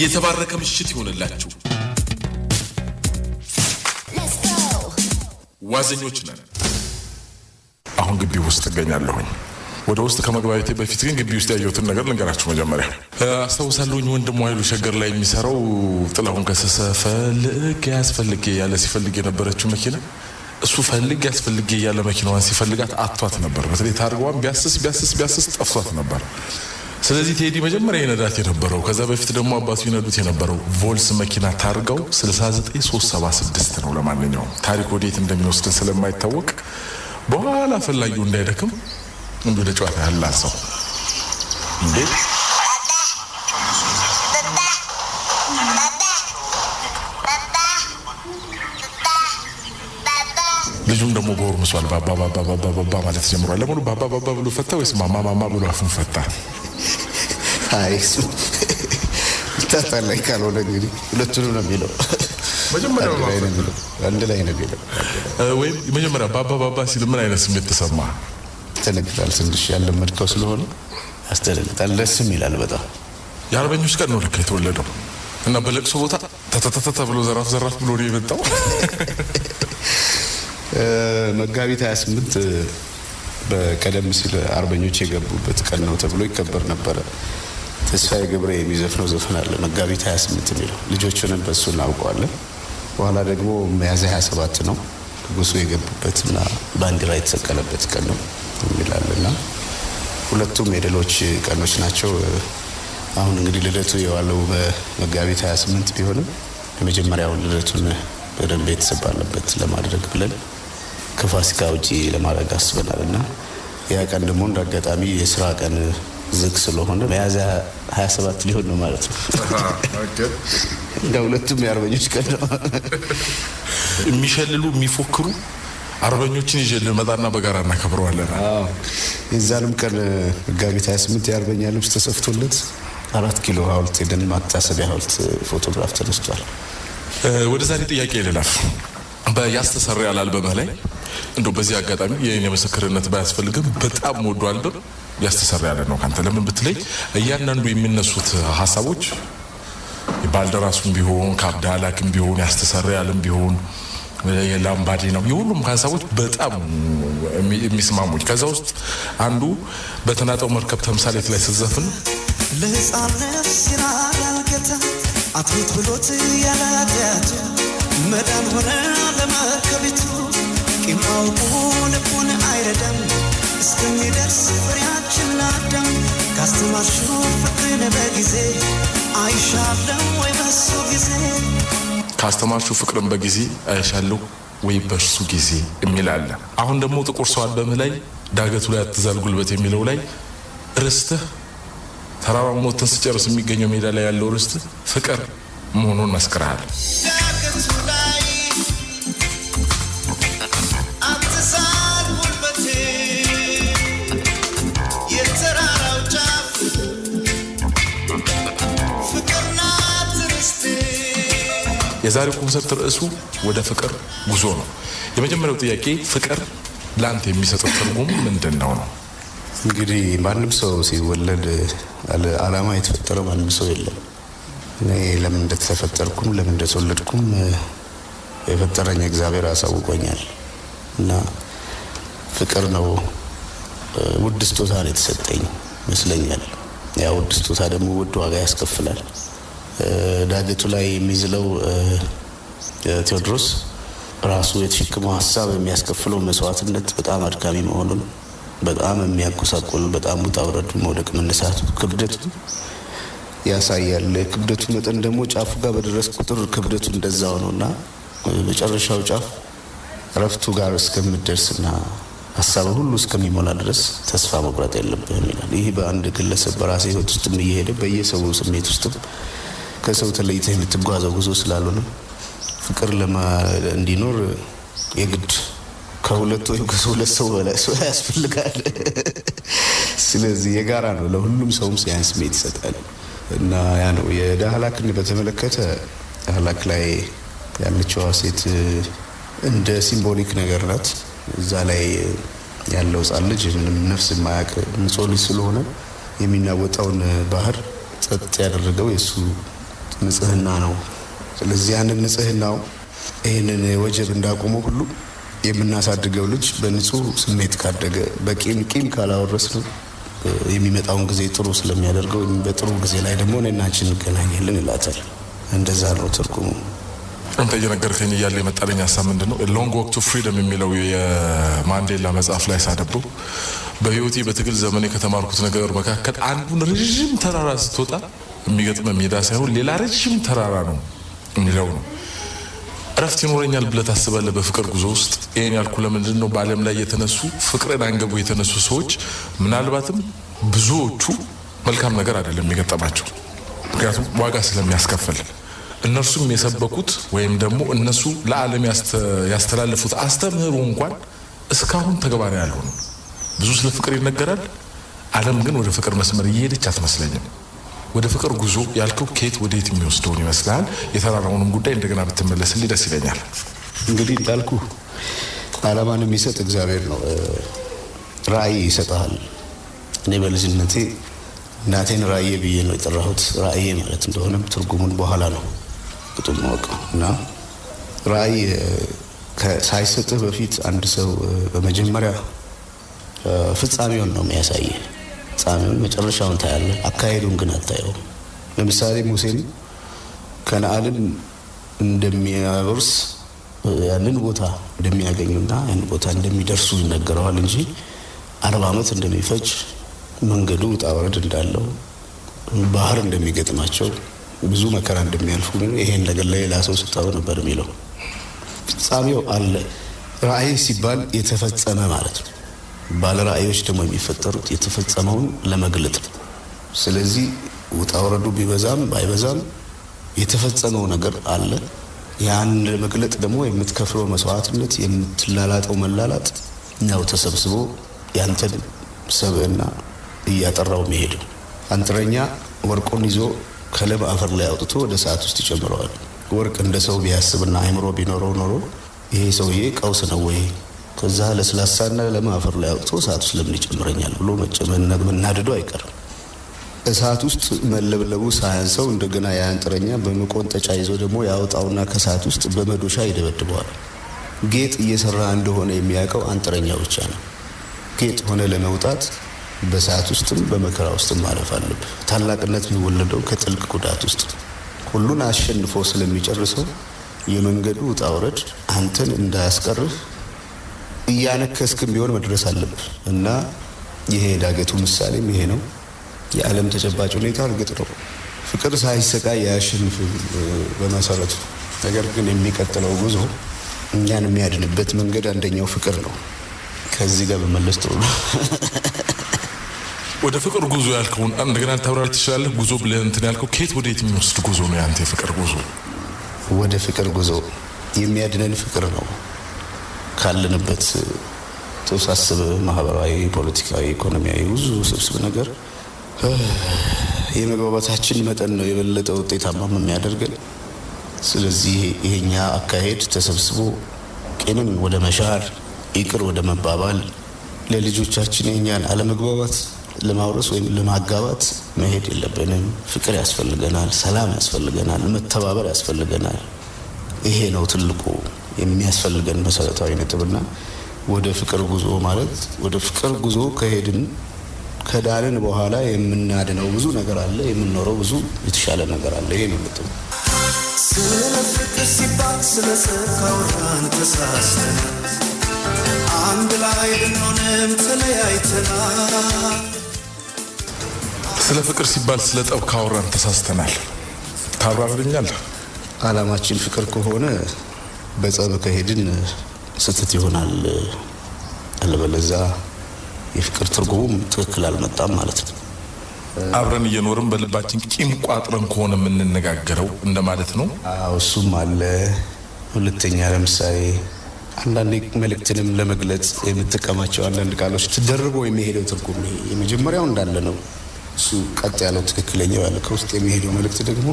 የተባረከ ምሽት ይሆንላችሁ። Let's go. ዋዘኞች ነን። አሁን ግቢ ውስጥ እገኛለሁኝ። ወደ ውስጥ ከመግባቴ በፊት ግን ግቢ ውስጥ ያየሁትን ነገር ልንገራችሁ። መጀመሪያ አስታውሳለሁኝ ወንድሙ ኃይሉ ሸገር ላይ የሚሰራው ጥላሁን ገሰሰ ፈልጌ ያስፈልጌ ያለ ሲፈልግ የነበረችው መኪና፣ እሱ ፈልጌ ያስፈልጌ እያለ መኪናዋን ሲፈልጋት አጥቷት ነበር። በተለይ ታርጋዋን ቢያስስ ቢያስስ ቢያስስ ጠፍቷት ነበር። ስለዚህ ቴዲ መጀመሪያ ይነዳት የነበረው፣ ከዛ በፊት ደግሞ አባቱ ይነዱት የነበረው ቮልስ መኪና ታርጋው 69376 ነው። ለማንኛውም ታሪክ ወዴት እንደሚወስድን ስለማይታወቅ በኋላ ፈላጊው እንዳይደክም እንዲሁ ለጨዋታ ያህል ላንሳው። እንዴ፣ ልጁም ደግሞ ጎርምሷል። ባባ ባባ ባባ ባባ ማለት ጀምሯል። ለመሆኑ ባባ ባባ ብሎ ፈታ ወይስ ማማ ማማ ብሎ አፉን ፈታ? አይ፣ እሱ ታጣላኝ ካልሆነ እንግዲህ ሁለቱንም ነው የሚለው። መጀመሪያ አንድ ላይ ነው የሚለው። አንድ ላይ ነው የሚለው። ወይም መጀመሪያ ባባ ባባ ሲል ምን አይነት ስሜት ተሰማ? ያስደነግጣል። ትንሽ ያለመድከው ስለሆነ ያስደነግጣል። ደስም ይላል በጣም። የአርበኞች ቀን ነው ለካ የተወለደው እና በለቅሶ ቦታ ተተተተ ብሎ ዘራፍ ዘራፍ ብሎ ነው የመጣው። መጋቢት 28 በቀደም ሲል አርበኞች የገቡበት ቀን ነው ተብሎ ይከበር ነበረ። ተስፋዬ ገብሬ የሚዘፍነው ዘፈን አለ መጋቢት 28 የሚለው፣ ልጆቹንም በሱ እናውቀዋለን። በኋላ ደግሞ ሚያዝያ 27 ነው ንጉሱ የገቡበትና ባንዲራ የተሰቀለበት ቀን ነው የሚላል እና ሁለቱም የድሎች ቀኖች ናቸው። አሁን እንግዲህ ልደቱ የዋለው በመጋቢት 28 ቢሆንም የመጀመሪያውን ልደቱን በደንብ ቤተሰብ ባለበት ለማድረግ ብለን ከፋሲካ ውጪ ለማድረግ አስበናል እና ያ ቀን ደግሞ እንደ አጋጣሚ የስራ ቀን ዝግ ስለሆነ ሚያዝያ 27 ሊሆን ነው ማለት ነው። እንደ ሁለቱም የአርበኞች ቀን ነው። የሚሸልሉ የሚፎክሩ አርበኞችን ይዤ ልመጣና በጋራ እናከብረዋለን። የዛንም ቀን መጋቢት 28 የአርበኛ ልብስ ተሰፍቶለት 4 ኪሎ ሐውልት ሄደን ማታሰቢያ ሐውልት ፎቶግራፍ ተነስቷል። ወደ ዛሬ ጥያቄ ልለፍ። በያስተሰርያል አልበምህ ላይ፣ እንደው በዚህ አጋጣሚ የኔ ምስክርነት ባያስፈልግም በጣም ወዶ አልበም ያስተሰርያል ነው ካንተ። ለምን ብትለኝ እያንዳንዱ የሚነሱት ሀሳቦች ባልደራሱም ቢሆን፣ ከአብዳላክም ቢሆን፣ ያስተሰርያልም ቢሆን፣ የላምባዲ ነው፣ የሁሉም ሀሳቦች በጣም የሚስማሙኝ። ከዛ ውስጥ አንዱ በተናጠው መርከብ ተምሳሌት ላይ ስትዘፍን ለሕፃን ነፍስ ይራራል ጌታ፣ አትሙት ብሎት ያለ ኃጢአቱ መዳን ሆነ ለመርከቢቱ። ቂም አውቆ ልቡን አይረዳም እስከሚደርስ ፍሬያችን ለአዳም። ካስተማርሽው ፍቅርን በጊዜ አይሻለም ወይ በሱ ጊዜ? ካስተማርሽው ፍቅርን በጊዜ አይሻለሁ ወይ በእርሱ ጊዜ የሚል አለ። አሁን ደግሞ ጥቁር ሰው አልበምህ ላይ ዳገቱ ላይ አትዛል ጉልበት የሚለው ላይ ርስትህ፣ ተራራ ሞትን ስጨርስ የሚገኘው ሜዳ ላይ ያለው ርስትህ ፍቅር መሆኑን መስክረሃል። ዳገቱ ላይ አትዛል ጉልበቴ፣ የተራራው ጫፍ ፍቅር ናት ርስቴ። የዛሬው ኮንሰርት ርዕሱ ወደ ፍቅር ጉዞ ነው። የመጀመሪያው ጥያቄ ፍቅር ለአንተ የሚሰጠው ትርጉም ምንድን ነው ነው? እንግዲህ ማንም ሰው ሲወለድ አላማ የተፈጠረው ማንም ሰው የለም። እኔ ለምን እንደተፈጠርኩም ለምን እንደተወለድኩም የፈጠረኝ እግዚአብሔር አሳውቆኛል እና ፍቅር ነው፣ ውድ ስጦታ ነው የተሰጠኝ ይመስለኛል። ያ ውድ ስጦታ ደግሞ ውድ ዋጋ ያስከፍላል። ዳገቱ ላይ የሚዝለው ቴዎድሮስ ራሱ የተሸከመው ሀሳብ የሚያስከፍለው መስዋዕትነት በጣም አድካሚ መሆኑን፣ በጣም የሚያጎሳቁል፣ በጣም ውጣ ውረዱ፣ መውደቅ መነሳቱ፣ ክብደቱ ያሳያል። የክብደቱ መጠን ደግሞ ጫፉ ጋር በደረስ ቁጥር ክብደቱ እንደዛው ነው እና መጨረሻው ጫፍ እረፍቱ ጋር እስከምደርስና ሀሳብ ሁሉ እስከሚሞላ ድረስ ተስፋ መቁረጥ የለብህም ይላል። ይህ በአንድ ግለሰብ በራሴ ሕይወት ውስጥም እየሄደ በየሰው ስሜት ውስጥም ከሰው ተለይተህ የምትጓዘው ጉዞ ስላልሆነ ፍቅር እንዲኖር የግድ ከሁለት ወይም ከሁለት ሰው በላይ ሰው ያስፈልጋል። ስለዚህ የጋራ ነው፣ ለሁሉም ሰውም ያን ስሜት ይሰጣል እና ያ ነው። የዳህላክን በተመለከተ ዳህላክ ላይ ያለችዋ ሴት እንደ symbolic ነገር ናት። እዛ ላይ ያለው ሕፃን ልጅ ምንም ነፍስ የማያውቅ ንጹሕ ልጅ ስለሆነ የሚናወጣውን ባህር ጸጥ ያደረገው የእሱ ንጽህና ነው። ስለዚህ ያንን ንጽህናው ይህንን ወጀብ እንዳቆመው ሁሉ የምናሳድገው ልጅ በንጹህ ስሜት ካደገ፣ በቂም ቂም ካላወረስ ነው፣ የሚመጣውን ጊዜ ጥሩ ስለሚያደርገው በጥሩ ጊዜ ላይ ደግሞ እኔና አንቺ እንገናኛለን ይላታል። እንደዛ ነው ትርጉሙ። አንተ እየነገርከኝ እያለ የመጣለኝ ሀሳብ ምንድን ነው? Long Walk to Freedom የሚለው የማንዴላ መጽሐፍ ላይ ሳነበው በህይወቴ በትግል ዘመኔ ከተማርኩት ነገር መካከል አንዱን ረዥም ተራራ ስትወጣ የሚገጥም ሜዳ ሳይሆን ሌላ ረዥም ተራራ ነው የሚለው ነው። እረፍት ይኖረኛል ብለህ ታስባለህ በፍቅር ጉዞ ውስጥ? ይህን ያልኩ ለምንድን ነው? በዓለም ላይ የተነሱ ፍቅርን አንግበው የተነሱ ሰዎች ምናልባትም ብዙዎቹ መልካም ነገር አይደለም የሚገጠማቸው፣ ምክንያቱም ዋጋ ስለሚያስከፍል። እነርሱም የሰበኩት ወይም ደግሞ እነሱ ለዓለም ያስተላለፉት አስተምህሮ እንኳን እስካሁን ተግባራዊ ያልሆነም። ብዙ ስለ ፍቅር ይነገራል። ዓለም ግን ወደ ፍቅር መስመር እየሄደች አትመስለኝም። ወደ ፍቅር ጉዞ ያልከው ከየት ወደ የት የሚወስደውን ይመስልሃል? የተራራውንም ጉዳይ እንደገና ብትመለስልኝ ደስ ይለኛል። እንግዲህ እንዳልኩ ዓላማን የሚሰጥ እግዚአብሔር ነው። ራእይ ይሰጥሃል። እኔ በልጅነቴ እናቴን ራእዬ ብዬ ነው የጠራሁት። ራእዬ ማለት እንደሆነም ትርጉሙን በኋላ ነው ቅጡን ማወቀው። እና ራእይ ሳይሰጥህ በፊት አንድ ሰው በመጀመሪያ ፍጻሜውን ነው የሚያሳየህ። ፍጻሜውን መጨረሻውን ታያለህ፣ አካሄዱን ግን አታየውም። ለምሳሌ ሙሴን ከነአንን እንደሚያወርስ፣ ያንን ቦታ እንደሚያገኙና ያንን ቦታ እንደሚደርሱ ይነገረዋል እንጂ 40 ዓመት እንደሚፈጅ፣ መንገዱ ውጣ ውረድ እንዳለው፣ ባህር እንደሚገጥማቸው፣ ብዙ መከራ እንደሚያልፉ ግን ይሄን ነገር ለሌላ ሰው ስጠው ነበር የሚለው። ፍጻሜው አለ። ራእይ ሲባል የተፈጸመ ማለት ነው። ባለ ራእዮች ደግሞ የሚፈጠሩት የተፈጸመውን ለመግለጥ ነው። ስለዚህ ውጣ ውረዱ ቢበዛም ባይበዛም የተፈጸመው ነገር አለ። ያን ለመግለጥ ደግሞ የምትከፍለው መስዋዕትነት፣ የምትላላጠው መላላጥ ነው ተሰብስቦ ያንተን ሰብዕና እያጠራው የሚሄደው። አንጥረኛ ወርቁን ይዞ ከለም አፈር ላይ አውጥቶ ወደ እሳት ውስጥ ይጨምረዋል። ወርቅ እንደ ሰው ቢያስብና አእምሮ ቢኖረው ኖሮ ይሄ ሰውዬ ቀውስ ነው ወይ፣ ከዛ ለስላሳና ለም አፈር ላይ አውጥቶ እሳት ውስጥ ለምን ይጨምረኛል ብሎ መናደዱ አይቀርም። እሳት ውስጥ መለብለቡ ሳያንሰው እንደገና የአንጥረኛ በመቆንጠጫ ይዞ ደግሞ ያወጣውና ከእሳት ውስጥ በመዶሻ ይደበድበዋል። ጌጥ እየሰራ እንደሆነ የሚያውቀው አንጥረኛ ብቻ ነው። ጌጥ ሆነ ለመውጣት በእሳት ውስጥም በመከራ ውስጥም ማለፍ አለብህ። ታላቅነት የሚወለደው ከጥልቅ ጉዳት ውስጥ፣ ሁሉን አሸንፎ ስለሚጨርሰው የመንገዱ ውጣ ውረድ አንተን እንዳያስቀርህ እያነከስክም ቢሆን መድረስ አለብህ። እና ይሄ ዳገቱ ምሳሌም ይሄ ነው። የዓለም ተጨባጭ ሁኔታ እርግጥ ነው ፍቅር ሳይሰቃይ አያሸንፍም በመሰረቱ። ነገር ግን የሚቀጥለው ጉዞ እኛን የሚያድንበት መንገድ አንደኛው ፍቅር ነው። ከዚህ ጋር በመለስ ጥሩ ነው። ወደ ፍቅር ጉዞ ያልከውን እንደገና ታብራራ ትችላለህ? ጉዞ ብለህ እንትን ያልከው ከየት ወደ የት የሚወስድ ጉዞ ነው ያንተ የፍቅር ጉዞ? ወደ ፍቅር ጉዞ የሚያድነን ፍቅር ነው። ካለንበት ተወሳሰበ ማህበራዊ፣ ፖለቲካዊ፣ ኢኮኖሚያዊ ብዙ ውስብስብ ነገር የመግባባታችን መጠን ነው የበለጠ ውጤታማም የሚያደርገን። ስለዚህ ይሄኛ አካሄድ ተሰብስቦ ቂምን ወደ መሻር፣ ይቅር ወደ መባባል፣ ለልጆቻችን የኛን አለመግባባት ለማውረስ ወይም ለማጋባት መሄድ የለብንም። ፍቅር ያስፈልገናል፣ ሰላም ያስፈልገናል፣ መተባበር ያስፈልገናል። ይሄ ነው ትልቁ የሚያስፈልገን መሰረታዊ ነጥብና ወደ ፍቅር ጉዞ ማለት ወደ ፍቅር ጉዞ ከሄድን፣ ከዳንን በኋላ የምናድነው ብዙ ነገር አለ፣ የምንኖረው ብዙ የተሻለ ነገር አለ። ይሄ ነው ነጥቡ። ስለ ፍቅር ሲባል ስለ ጽድቅ አውራን ተሳስተናል። አንድ ላይ ብንሆንም ተለያይተናል። ስለ ፍቅር ሲባል ስለ ጠብ ካወራን ተሳስተናል። ታብራርልኛለህ? አላማችን ፍቅር ከሆነ በጸብ ከሄድን ስህተት ይሆናል። አለበለዛ የፍቅር ትርጉሙም ትክክል አልመጣም ማለት ነው። አብረን እየኖርን በልባችን ቂም ቋጥረን ከሆነ የምንነጋገረው እንደማለት ነው። አዎ፣ እሱም አለ። ሁለተኛ ለምሳሌ አንዳንድ መልእክትንም ለመግለጽ የምትጠቀማቸው አንዳንድ ቃሎች ተደርቦ የሚሄደው ትርጉም ይሄ የመጀመሪያው እንዳለ ነው። እሱ ቀጥ ያለው ትክክለኛው ያለ ከውስጥ የሚሄደው መልእክት ደግሞ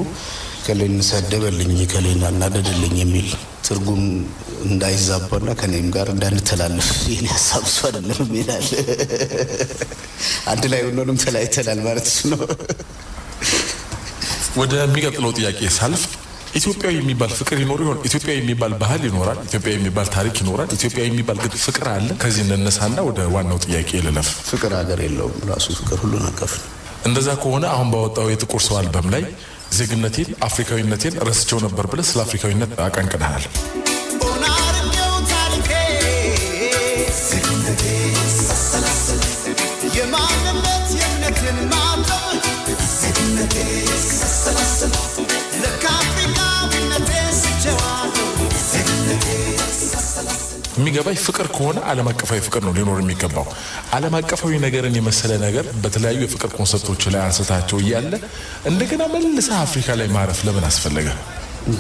ከሌን ሰደበልኝ፣ ከሌን አናደደልኝ የሚል ትርጉም እንዳይዛባና ከኔም ጋር እንዳንተላለፍ የኔ ሀሳብ እሱ አይደለም ይላል። አንድ ላይ ብንሆንም ተለያይተናል ማለት እሱ ነው። ወደሚቀጥለው ጥያቄ ሳልፍ ኢትዮጵያዊ የሚባል ፍቅር ይኖር ይሆን? ኢትዮጵያዊ የሚባል ባህል ይኖራል። ኢትዮጵያዊ የሚባል ታሪክ ይኖራል። ኢትዮጵያዊ የሚባል ግን ፍቅር አለ? ከዚህ እንነሳና ወደ ዋናው ጥያቄ ልለፍ። ፍቅር ሀገር የለውም። ራሱ ፍቅር ሁሉን አቀፍ ነው። እንደዛ ከሆነ አሁን ባወጣው የጥቁር ሰው አልበም ላይ ዜግነቴን አፍሪካዊነቴን ረስቸው ነበር ብለህ ስለ አፍሪካዊነት አቀንቅነሃል። ኦናርጌው ታሪኬ ዜግነቴ ሳሰላስል የማንነት የእምነትን ማጠብ ዜግነቴ ሳሰላስል ለካ አፍሪካዊነቴ ስቼዋለሁ ዜግነቴ ሳሰላስል። የሚገባኝ ፍቅር ከሆነ ዓለም አቀፋዊ ፍቅር ነው ሊኖር የሚገባው። ዓለም አቀፋዊ ነገርን የመሰለ ነገር በተለያዩ የፍቅር concept ኦች ላይ አንስታቸው እያለ እንደገና መልሰህ አፍሪካ ላይ ማረፍ ለምን አስፈለገ?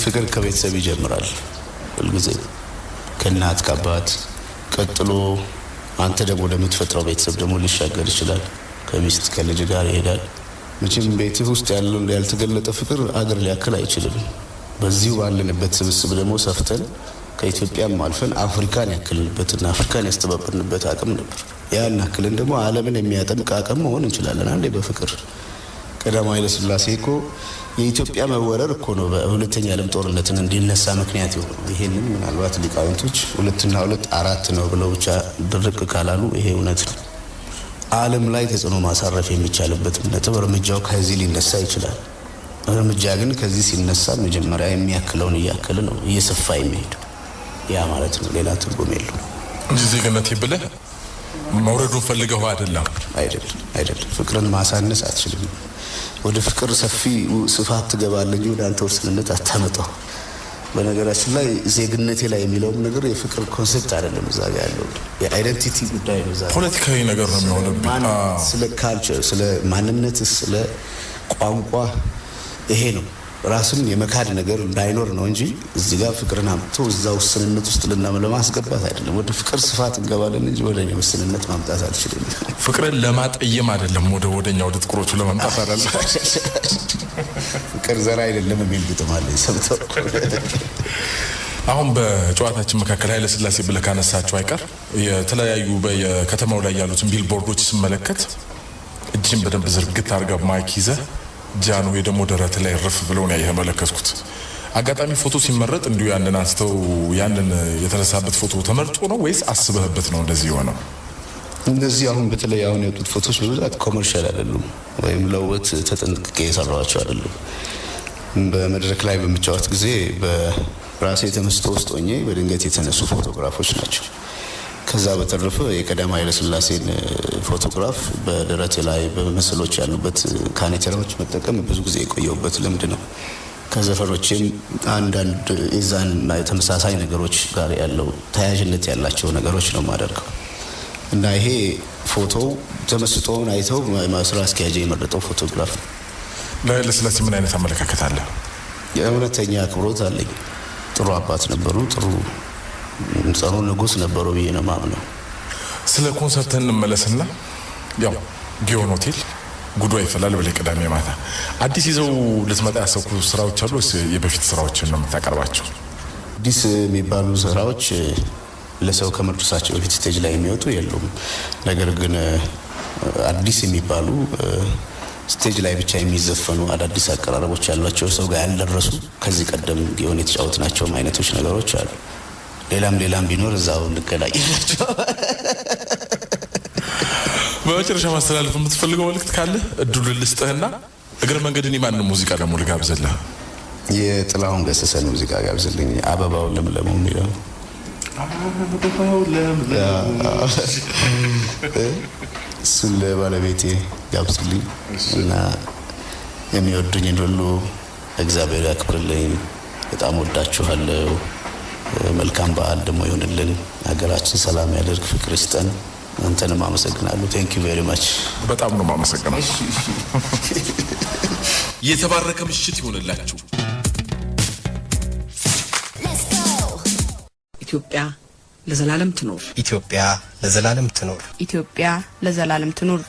ፍቅር ከቤተሰብ ይጀምራል። ሁልጊዜ ከእናት ከአባት፣ ቀጥሎ አንተ ደግሞ ወደምትፈጥረው ቤተሰብ ደግሞ ሊሻገር ይችላል። ከሚስት ከልጅ ጋር ይሄዳል። መቼም ቤትህ ውስጥ ያለው ያልተገለጠ ፍቅር አገር ሊያክል አይችልም። በዚሁ ባለንበት ስብስብ ደግሞ ሰፍተን ከኢትዮጵያም አልፈን አፍሪካን ያክልንበትና አፍሪካን ያስተባበርንበት አቅም ነበር። ያን ያክልን ደግሞ ዓለምን የሚያጠምቅ አቅም መሆን እንችላለን። አንዴ በፍቅር ቀዳማዊ ኃይለ ሥላሴ እኮ የኢትዮጵያ መወረር እኮ ነው በሁለተኛ ዓለም ጦርነትን እንዲነሳ ምክንያት የሆነው። ይሄንን ምናልባት ሊቃውንቶች 2 እና 2 4 ነው ብለው ብቻ ድርቅ ካላሉ ይሄ እውነት ነው። ዓለም ላይ ተጽዕኖ ማሳረፍ የሚቻልበት ነጥብ እርምጃው ከዚህ ሊነሳ ይችላል። እርምጃ ግን ከዚህ ሲነሳ መጀመሪያ የሚያክለውን እያከለ ነው እየሰፋ የሚሄደው። ያ ማለት ነው፣ ሌላ ትርጉም የለውም። እንጂ ዜግነቴ ብለህ መውረዱን ፈልገው አይደለም። አይደለም፣ አይደለም። ፍቅርን ማሳነስ አትችልም። ወደ ፍቅር ሰፊ ስፋት ትገባለህ እንጂ ወደ አንተ ውስንነት አታመጣው። በነገራችን ላይ ዜግነቴ ላይ የሚለውም ነገር የፍቅር concept አይደለም። እዛ ጋር ያለው የ identity ጉዳይ ነው። እዛ ፖለቲካዊ ነገር ነው የሚሆንብህ። ስለ culture፣ ስለ ማንነት፣ ስለ ቋንቋ ይሄ ነው። ራስን የመካድ ነገር እንዳይኖር ነው እንጂ እዚህ ጋር ፍቅርን አምጥቶ እዛ ውስንነት ውስጥ ለማስገባት አይደለም። ወደ ፍቅር ስፋት እንገባለን እንጂ ወደ እኔ ውስንነት ማምጣት አልችልም። ፍቅርን ለማጠየም አይደለም፣ ወደኛ ወደ ጥቁሮቹ ለማምጣት አይደለም። ፍቅር ዘር አይደለም የሚል ግጥም አለኝ ሰምተው። አሁን በጨዋታችን መካከል ኃይለ ሥላሴ ብለህ ካነሳቸው አይቀር የተለያዩ በየከተማው ላይ ያሉትን ቢልቦርዶች ስመለከት እጅን በደንብ ዝርግት አድርገህ mic ይዘህ ጃንሆይ ደግሞ ደረት ላይ ርፍ ብለው ነው የተመለከትኩት። አጋጣሚ ፎቶ ሲመረጥ እንዲሁ ያንን አንስተው ያንን የተነሳበት ፎቶ ተመርጦ ነው ወይስ አስበህበት ነው እንደዚህ የሆነው? እነዚህ አሁን በተለይ አሁን የወጡት ፎቶዎች በብዛት commercial አይደሉም፣ ወይም ለውበት ተጠንቅቄ የሰራኋቸው አይደሉም። በመድረክ ላይ በምጫወት ጊዜ በራሴ ተመስጦ ውስጥ ሆኜ በድንገት የተነሱ ፎቶግራፎች ናቸው። ከዛ በተረፈ የቀዳማዊ ኃይለ ሥላሴን ፎቶግራፍ በደረቴ ላይ በምስሎች ያሉበት ካኔቴራዎች መጠቀም ብዙ ጊዜ የቆየሁበት ልምድ ነው። ከዘፈኖቼም አንዳንድ የዛን ተመሳሳይ ነገሮች ጋር ያለው ተያያዥነት ያላቸው ነገሮች ነው የማደርገው። እና ይሄ ፎቶ ተመስጦውን አይተው ስራ አስኪያጅ የመረጠው ፎቶግራፍ ነው። ለኃይለ ሥላሴ ምን አይነት አመለካከት አለ? የእውነተኛ አክብሮት አለኝ። ጥሩ አባት ነበሩ። ጥሩ ጽኑ ንጉሥ ነበሩ ብዬ ነው የማምነው። ስለ ኮንሰርት እንመለስና ያው ጊዮን ሆቴል ጉዷ ይፈላል ብለህ ቅዳሜ ማታ አዲስ ይዘው ልትመጣ ያሰብኩ ስራዎች አሉ ወይስ የበፊት ስራዎችን ነው የምታቀርባቸው? አዲስ የሚባሉ ስራዎች ለሰው ከመድረሳቸው በፊት stage ላይ የሚወጡ የሉም። ነገር ግን አዲስ የሚባሉ stage ላይ ብቻ የሚዘፈኑ አዳዲስ አቀራረቦች ያሏቸው ሰው ጋር ያልደረሱ ከዚህ ቀደም ጊዮን የተጫወትናቸውም አይነቶች ነገሮች አሉ። ሌላም ሌላም ቢኖር እዛው እንገናኛቸው። በመጨረሻ ማስተላለፍ የምትፈልገው መልእክት ካለ እድሉን ልስጥህና እግረ መንገድን የማንን ሙዚቃ ደግሞ ልጋብዝልህ? የጥላሁን ገሰሰን ሙዚቃ ጋብዝልኝ። አበባው ለምለሙ የሚለው አበባው ለምለሙ። እሱን ለባለቤቴ ጋብዝልኝ እና የሚወዱኝን ሁሉ እግዚአብሔር ያክብርልኝ። በጣም ወዳችኋለሁ። መልካም በዓል ደግሞ ይሁንልን። ሀገራችን ሰላም ያደርግ፣ ፍቅር ይስጠን። አንተንም አመሰግናለሁ። Thank you very much። በጣም ነው የማመሰግነው። የተባረከ ምሽት ይሁንላችሁ። ኢትዮጵያ ለዘላለም ትኖር። ኢትዮጵያ ለዘላለም ትኖር። ኢትዮጵያ ለዘላለም ትኑር።